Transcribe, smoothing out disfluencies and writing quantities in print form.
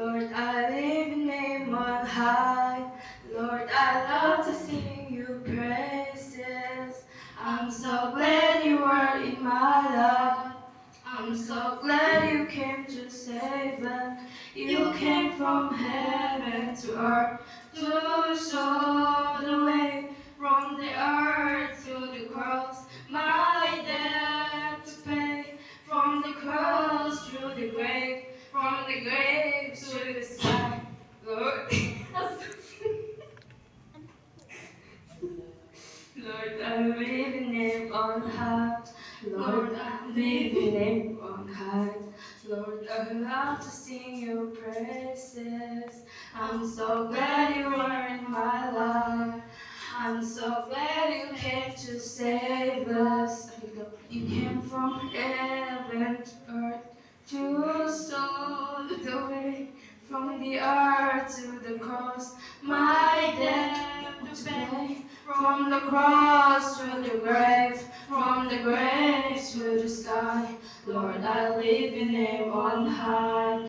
Lord, I lift your name on high. Lord, I love to sing your praises. I'm so glad you are in my life. I'm so glad you came to save us. You came from heaven to earth to show the way from the earth to the cross. My debt to pay from the cross to the grave, from the grave to the sky. Lord, Lord, I lift your name on high. Lord, I lift your name on high. Lord, I love to sing your praises. I'm so glad you are in my life. I'm so glad you came to save us. You came from heaven to earth to show the way from the earth to the cross. My debt to pay from the cross to the grave, from the grave to the sky. Lord, I lift your name on high.